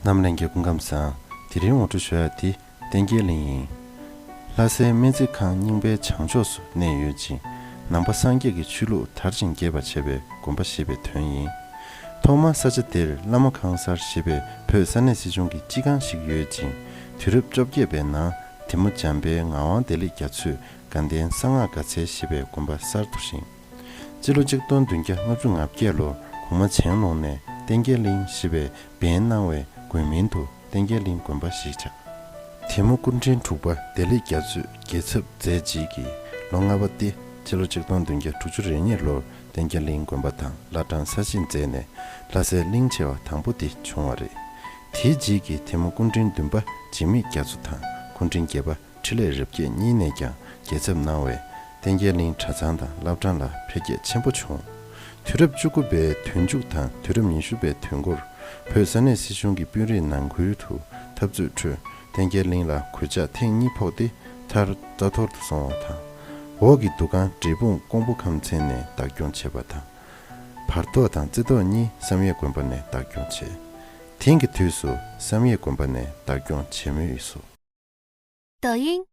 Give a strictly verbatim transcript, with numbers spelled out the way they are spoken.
རྣམ་ལྷན་རྒྱས་སྐུ་ཁམས་བཟང་། དེ་རིང་ངོ་སྤྲོད་ཞུ་ཡ་དེ་བསྟན་རྒྱས་གླིང་ཡིན། ལྷ་སའི་སྨན་རྩིས་ཁང་རྙིང་པའི་བྱང་ཕྱོགས་སུ་གནས་ཡོད་ཅིང་། ནང་པ་སངས་རྒྱས་ཀྱི་ཆོས་ལུགས་དར་ཞིང་རྒྱས་པར་བྱེད་པའི་དགོན་པ་ཞེས་པའི་དོན་ཡིན། ཐོག་མར་ས་ཆ་དེར་བླ་མ་ཁང་གསར་ཞེས་པའི་བོད་ས་གནས་སྲིད་གཞུང་གི་སྤྱི་ཁང་ཞིག་ཡོད་ཅིང་། དུས་རབས་བཅོ་བརྒྱད་པའི་ནང་དེ་མོ་འཇམ་དཔལ་ངག་དབང་བདེ་ལེགས་རྒྱ་མཚོས་དགའ་ལྡན་གསང་སྔགས་དགའ་ཚལ་ཞེས་པའི་དགོན་པ་གསར་དུ་བཞེངས། སྤྱི་ལོ་གཅིག་སྟོང་བདུན་བརྒྱ་ལྔ་བཅུ་ང་བརྒྱད་ལོར་གོང་མ་ཆན་ལུང་ནས་བསྟན་རྒྱས་གླིང་ཞེས་པའི་འབེན་གནང་བའི་དགོན་མིང་དུ་བསྟན་རྒྱས་གླིང་དགོན་པ་ཞེས་བྱ། དེ་མོ་སྐུ་ཕྲེང་དྲུག་པ་བདེ་ལེགས་རྒྱ་མཚོས་རྒྱལ་ཚབ་མཛད་རྗེས་ཀྱི་ལོ་ལྔ་པ་སྟེ། སྤྱི་ལོ་གཅིག་སྟོང་བདུན་བརྒྱ་དྲུག་ཅུ་རེ་གཉིས་ལོར་བསྟན་རྒྱས་གླིང་དགོན་པ་དང་བླ་བྲང་གསར་བཞེངས་མཛད་ནས་ལྷ་སའི་གླིང་ཆེ་བ་དང་པོ་དེ་བྱུང་བ་རེད། དེའི་རྗེས་ཀྱི་དེ་མོ་སྐུ་ཕྲེང་བདུན་པ་འཇིགས་མེད་རྒྱ་མཚོ་དང་སྐུ་ཕྲེང་བརྒྱད་པ་འཕྲིན་ལས་རབ་རྒྱས་གཉིས་ནས་ཀྱང་རྒྱལ་ཚབ་གནང་བས། བསྟན་རྒྱས་གླིང་གྲྭ་ཚང་དང་བླ་བྲང་ལ་འཕེལ་རྒྱས་ཆེན་པོ་བྱུང་། དུས་རབས་བཅུ་དགུ་པའི་དུས་མཇུག་དང་དུས་རབས་ཉི་ཤུ་པའི་དུས་འགོར་བོད་ས་གནས་སྲིད་གཞུང་གི་དཔོན་རིགས་ནང་ཁུལ་དུ་འཐབ་རྩོད་ཁྲོད་བསྟན་རྒྱས་གླིང་ལ་གོད་ཆག་ཐེངས་གཉིས་ཕོག་སྟེ། མཐར་རྩ་གཏོར་དུ་སོང་བ་དང་། འོག་གི་འདུ་ཁང་འབྲས་སྤུངས་ཀོང་པོ་ཁམས་ཚན་ནས་བདག་སྐྱོང་བྱས་པ་དང་། བར་ཐོག་དང་རྩེ་ཐོག་གཉིས་བསམ་ཡས་དགོན་པ་ནས་བདག་སྐྱོང་བྱས། དེང་གི་དུས་སུ་བསམ་ཡས་དགོན་པ་ནས་བདག་སྐྱོང་བྱེད་མུས་སུ། 抖音，